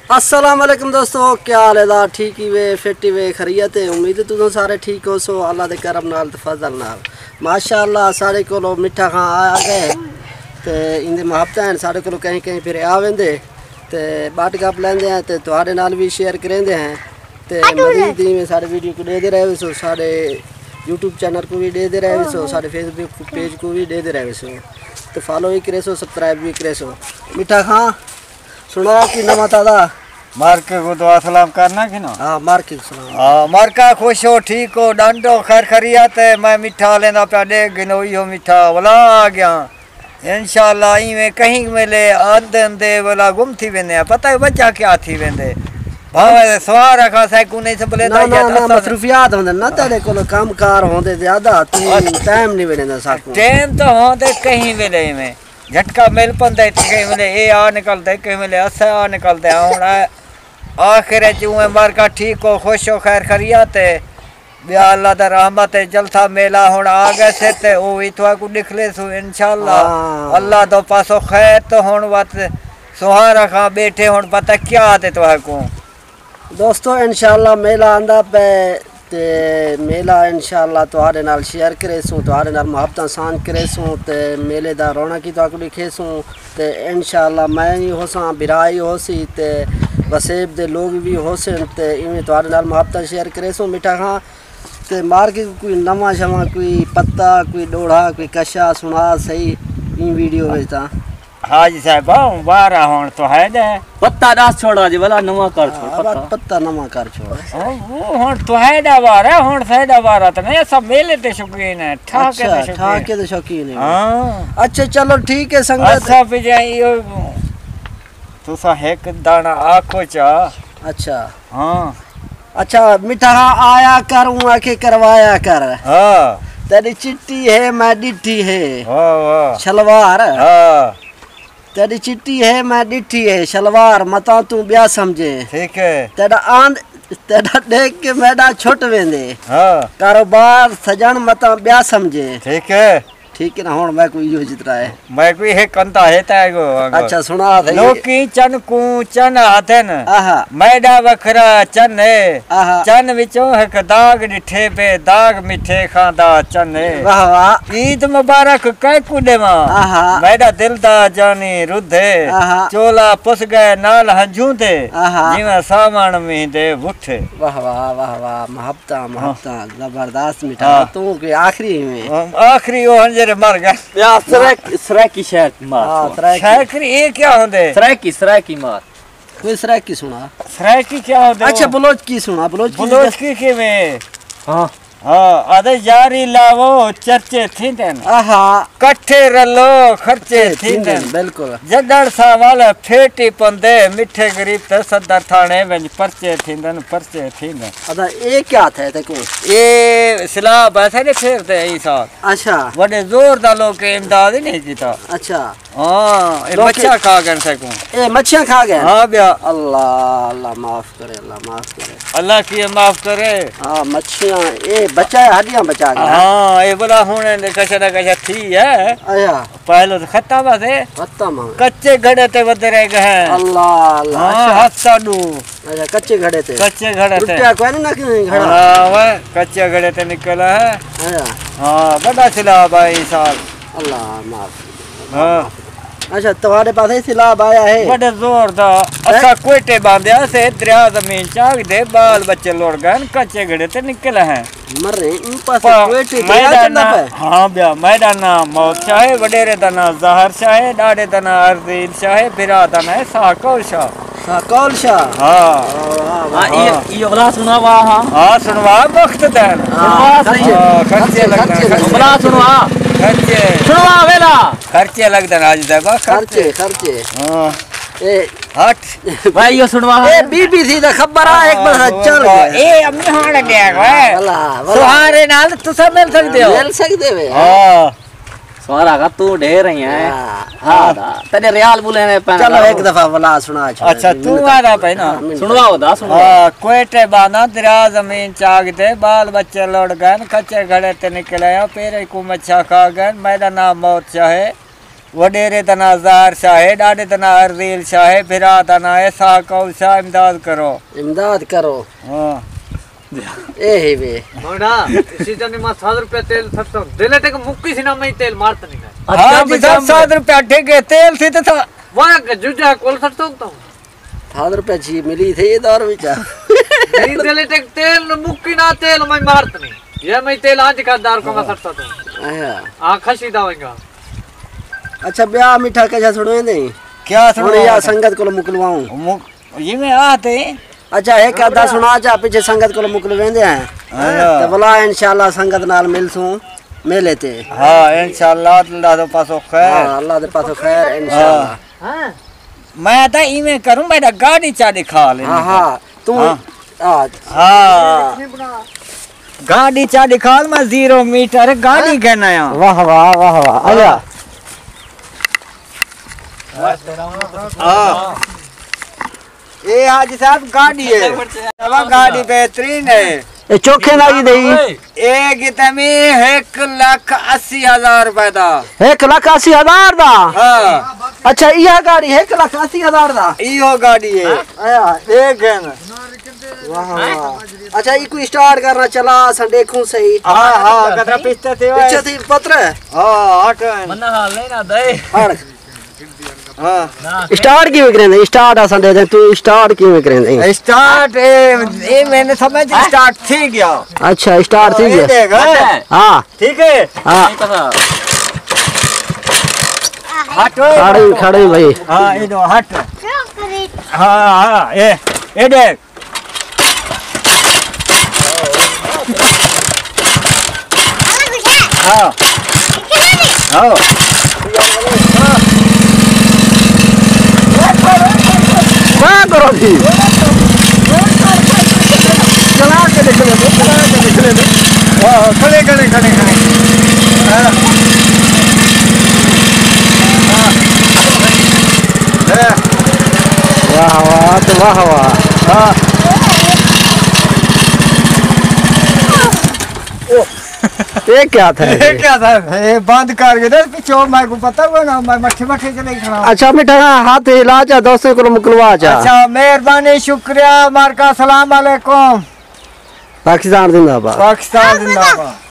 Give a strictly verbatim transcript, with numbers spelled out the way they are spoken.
السلام علیکم دوستو، کیا حال ہے؟ ٹھیک ہی وے، فٹ ہی وے، خیریت ہے؟ امید ہے تساں سارے ٹھیک ہوسو اللہ دے کرم نال تے فضل نال۔ ماشاءاللہ، ساݙے کولو مٹھا خاں آ ڳئے تے ایندے محبتاں ہن، ساݙے کولو کہیں کہیں پھر آ ویندے تے ٻٹ گپ لیندے ہیں تے تہاݙے نال وی شیئر کریندے ہیں۔ تے مزید ایویں ساݙے ویڈیو کوں ݙیہدے رہویسو، ساݙے یوٹیوب چینل کوں وی ݙیہدے رہویسو، ساݙے فیس بک پیج کوں وی ݙیہدے رہویسو تے فالو وی کریسو، سبسکرائب وی کریسو۔ مٹھا خاں، سݨا کوئی نواں تازہ؟ مارکے کوں دعا سلام کرنا کہ نا؟ ہاں، مارکے کوں سلام۔ ہاں، مارکا خوش ہو، ٹھیک ہو، ݙنڈ ہو، خیر خیریت ہے؟ میں مٹھا لیندا پیا، ݙیکھ گھنو ایہو مٹھا ولا آ ڳیا۔ انشاءاللہ ایویں کہیں ویلے آندے آندے ولا گم تھی ویندے ہیں، پتہ ہے وجہ کیا تھی ویندے؟ بھاویں سوار رکھا سائیکوں نہیں سنبھلیدا نہ، یا نہ، نہ، اساں مصروفیات ہوندے نا تیݙے کولو، کم کار ہوندے زیادہ، توں ٹائم نہیں ویلیندا ساکوں۔ ٹائم تو ہوندے کہیں ویلے ایویں۔ جھٹکا مل پندے تے کہیں ویلے اے آ نکلدے، کہیں ویلے اسے آ نکلدے۔ ہاں، ہݨ آ-، آخر اچ اونویں مارکا ٹھیک ہو، خوش ہو، خیر خیریت ہے۔ ٻیا اللہ دا رحمت ہے، جلسہ میلہ ہݨ آ ڳئے سے تے او وی تہاکوں ݙکھلیسوں انشاءاللہ۔ ہاں۔ اللہ دو پاسوں خیر تو ہݨ وت سہارا خاں ٻیٹھے، ہݨ پتہ کیا تے تہاکوں۔ دوستو، انشاءاللہ میلہ آندا پئے تے میلہ انشاءاللہ تہاݙے نال شیئر کریسوں، تہاݙے نال محبتاں سانجھ کریسوں تے میلے دا رونق ہی تہاکوں ݙکھیسوں۔ تے انشاءاللہ میں ہی ہوساں، بھرا ہی ہوسی تے وسیب دے لوگ وی ہوسن تے ایویں تہاݙے نال محبتاں شیئر کریسوں۔ مٹھا خاں، تے مارکے کوں کوئی نواں شواں، کوئی پتہ، کوئی ݙوڑھا، کوئی کشا سݨا صحیح ایں ویڈیو وچ تاں۔ حاجی صاحب، آؤں وارا ہݨ تہاݙا۔ پتہ ݙس چھوڑا جی، ولا نواں کر چھوڑ ہاں، پتہ۔ پتہ نواں کر چھوڑ۔ او، او ہݨ تہاݙا وارا، ہݨ ساݙا وارا تاں نہیں، اساں میلے دے شوقین ہیں، ٹھاکے دے اچھا، شوقین۔ ٹھاکے دے شوقین ہیں۔ ہاں۔ اچھا، چلو ٹھیک ہے سنگت۔ اساں پڄائی او، تساں ہک داݨا آکھو چا۔ اچھا۔ ہاں۔ اچھا، مٹھا خاں آیا کر، اوں آکھے کروایا کر۔ ہاں۔ تیݙی چٹی ہے، میں ݙٹھی ہے۔ واہ، واہ۔ شلوار۔ ہاں۔ تیݙی چٹی ہے، میں ݙٹھی ہے۔ شلوار متاں توں ٻیا سمجھیں۔ ٹھیک ہے۔ تیݙا آند-، تیݙا ݙیکھ کے میݙا چھٹ ویندے۔ ہاں۔ کاروبار سڄݨ متاں ٻیا سمجھیں۔ ٹھیک ہے۔ ٹھیک ہے نا، ہݨ میں کوئی ایہو جترا ہے۔ میں کوئی ہک کندا ہے تاں ایہو آنگو۔ اچھا، سݨا صحیح۔ لوکی چن کوں چن آہدن۔ آہا۔ میݙا وکھرا چن ہے۔ آہا۔ چن وچوں ہک داغ ݙٹھے پئے، داغ مٹھے خاں دا چن ہے۔ واہ واہ۔ عید مبارک کیکوں ݙیواں۔ آہا۔ میݙا دل دا جانی ردھ ہے۔ آہا۔ چولا پس ڳئے نال ہنجھوں دے۔ آہا۔ جیویں ساوݨ مینہ دے وٹھ ہے۔ واہ واہ، واہ واہ، محبتاں، ہاں۔ محبتاں، زبردست مٹھا۔ ہاں۔ توں کوئی آخری میں۔ ہاں، آخری او ہن جیڑھے مر ڳئے۔ ٻیا سرائیکی، سرائیکی شاعر مار ہاں، چھوڑ۔ سرائیکی۔ شاعری اے کیا ہوندے؟ سرائیکی، سرائیکی مار۔ کوئی سرائیکی سݨا۔ سرائیکی کیا ہوندے؟ اچھا، بلوچکی سݨا، بلوچکی بلوچکی کیویں؟ ہاں۔ ہاں، آہدے یاری لاوو چرچے تھیندن۔ آہا۔ کٹھے رلو خرچے خرچے تھیندن، تھیندن۔ بالکل۔ جڳڑ ساول پھیٹی پندے، مٹھے غریب تے صدر تھاݨے ونڄ پرچے تھیندن، پرچے تھیندن۔ ادا اے کیا تھئے تیکوں؟ اے سیلاب ہے ساݙے پھیرتے ایں سال۔ اچھا۔ وݙے زور دا لوک امداد ہی نہیں کیتا۔ اچھا۔ ہاں، اے لوک مچھیاں کھا ڳئن سیکوں۔ اے مچھیاں کھا ڳئن؟ ہاں ٻیا۔ اللہ، اللہ معاف کرے، اللہ معاف کرے۔ اللہ کیے معاف کرے۔ ہاں، مچھیاں، اے بچا ہے، ہݙیاں بچا ڳئے۔ ہاں، اے بلا ہݨ کشا نہ کشا تھی ہے۔ اچھا۔ پہلو تو ختم ہے۔ ختم ہے۔ کچے گھڑے تے ودے رہ ڳئے ہیں۔ اللہ، اللہ، ہاں، اچھا۔ ہفتہ ݙو۔ اچھا، کچے گھڑے تے۔ کچے گھڑے تے۔ ٹٹیا کوئی نہیں نہ کہیں گھڑا۔ ہاں، وہ کچے گھڑے تے نکلا ہے۔ اچھا۔ ہاں، وݙا سیلاب آیا ایں سال۔ اللہ معاف۔ ہاں۔ اچھا، تہاݙے پاسے سیلاب آیا ہے؟ وݙے زور دا۔ ہیں؟ اساں کوئٹے باندے ہاسے، دریا زمین چاک دے، ٻال ٻچے لڑ ڳئن، کچے گھڑے تے نکل ہیں۔ مرے، اوں پاسے پا-، کوئٹے دریا میݙا چلدا ناں، پئے؟ ہاں ٻیا، میݙا ناں موت شاہ ہے، وݙیرے دا ناں ظاہر شاہ ہے، ݙاݙے دا ناں عرضیل شاہ ہے، بھرا دا ناں ہے ساکول شاہ۔ ساکول شاہ۔ ہاں۔ واہ، واہ، واہ۔ ہاں، یہ، یہ اگلا سݨوا ہا۔ ہاں، سݨوا وقت دین۔ ہاں، سݨوا صحیح۔ ہاں، خرچے خرچے، لڳدن، خرچے۔ خرچے۔ اگلا سݨوا۔ خرچے۔ سݨوا ویلا۔ خرچے لڳدن اڄ دا با، خرچے۔ خرچے، خرچے۔ ہاں۔ اے۔ ہٹ۔ بھائی، یہ سݨوا۔ اے بی بی سی دا خبر آ، ایک بار ہاں، چل گیا۔ اے امی ہاں ݙے گئے۔ بھلا، بھلا۔ سہارے نال تساں مل سڳدے ہو۔ مل سڳدے وے۔ ہاں۔ سوارا کا تو ڈھیر رہی ہیں۔ ہاں۔ ہاں، دا۔ تیرے ریال بولے نے پہنا چلو، دا۔ ایک دفعہ ولا سݨا چھوڑ۔ اچھا، تو آ رہا پہ نا۔ ہاں، منت۔ سݨواؤ دا، سݨواؤ۔ ہاں، کوئٹے بانداں دریا زمین چاک دے، بال بچے لڑ ڳئن، کچے گھڑے تے نکل آیا، پیرے کوں مچھا کھا ڳئن، میݙا ناں موت شاہ ہے۔ وݙیرے دا ناں زہر شاہ ہے، ݙاݙے دا ناں ارزیل شاہ ہے، بھرا دا ناں ہے ساہ کول شاہ، امداد کرو۔ امداد کرو۔ ہاں۔ اے ہی وے۔ مونا، اسی جنے ما سات روپے تیل سٹتا ہوں۔ دلے تے مکی سی نا میں تیل مارتا نہیں میں۔ ہاں جی، سات، سات روپے ٹھیک ہے، تیل سی تے تھا۔ واہ، جوجا کول سٹتا ہوں تو۔ سات روپے جی ملی تھی یہ دور وچ۔ نہیں، دلے تے تیل نہ مکی نا تیل میں مارتا نہیں۔ یہ میں تیل آج کا دار کو میں سٹتا تو۔ ہاں۔ آنکھا سیدھا ہوئے گا۔ اچھا، بیا میٹھا کجا سݨویں دے؟ کیا ہݨ سݨواں؟ یا سنگت کولوں مکلواؤں؟ مک-، جی میں آ تے۔ اچھا، ہک ادھا سݨا چا، پچھے سنگت کولوں مکلویندے ہیں۔ ہاں۔ تے ولا انشاءاللہ سنگت نال ملسوں میلے تے۔ ہاں، انشاءاللہ اللہ دے پاسوں خیر۔ ہاں، اللہ دے پاسوں خیر، انشاءاللہ۔ ہاں۔ میں تاں ایویں کروں، میݙا گاݙی چا ݙکھا لے۔ ہاں، ہاں۔ توں ہاں۔ آ۔ ہاں۔ گاݙی چا ݙکھال، میں زیرو میٹر گاݙی گھن آیا۔ واہ واہ، واہ واہ۔ آیا۔ ہاں۔ اے حاجی صاحب گاݙی ہے۔ ابا گاݙی بہترین ہے۔ اے چوکھے دا کی دئی؟ اے گتمی ہک لکھ اسی ہزار روپے دا۔ ہک لکھ اسی ہزار دا؟ ہاں۔ اچھا، ایہا گاݙی ہک لکھ اسی ہزار دا؟ ایہو گاݙی ہے۔ آیا۔ اے گھن۔ واہ واہ۔ اچھا، ایکوں اسٹارٹ کرنا چلا، اساں ݙیکھوں صحیح۔ ہاں، ہاں، کترا پچھتے تھے پچھے تھی پتر ہے۔ ہاں، ہٹ۔ منا حال نہیں نہ دے۔ ہٹ۔ ہاں۔ اسٹارٹ کیویں کریندے؟ اسٹارٹ اساں ݙے دیں، توں اسٹارٹ کیویں کریندے؟ اسٹارٹ، اے، اے میں نے سمجھ اسٹارٹ تھی گیا۔ اچھا، اسٹارٹ تھی اے گیا۔ دیکھ، ہاں۔ ہاں۔ ٹھیک ہے؟ ہاں۔ ہٹ اوئے۔ کھڑے، کھڑے بھائی۔ ہاں، اے دو ہٹ۔ ہاں، ہاں، اے، اے دیکھ۔ ہاں۔ ہاں۔ کیا کرو جی؟ چلا کے نکلے دے، چلا کے نکلے دے۔ ہاں، کھڑے، کھڑے، کھڑے، کھڑے۔ ہاں۔ ہاں۔ واہ واہ، تے واہ واہ۔ ہاں۔ اے کیا تھا؟ اے کیا تھا؟ اے بند کر کے ݙس، پچھوں میں کو پتہ ہوا نا، میں مٹھے مٹھے چلے کھڑا۔ اچھا، مٹھا ہتھ ہلا چا، دوستاں کولوں مکلوا چا۔ اچھا، مہربانی، شکریہ، مارکا، السلام علیکم۔ پاکستان زندہ باد۔ پاکستان زندہ باد۔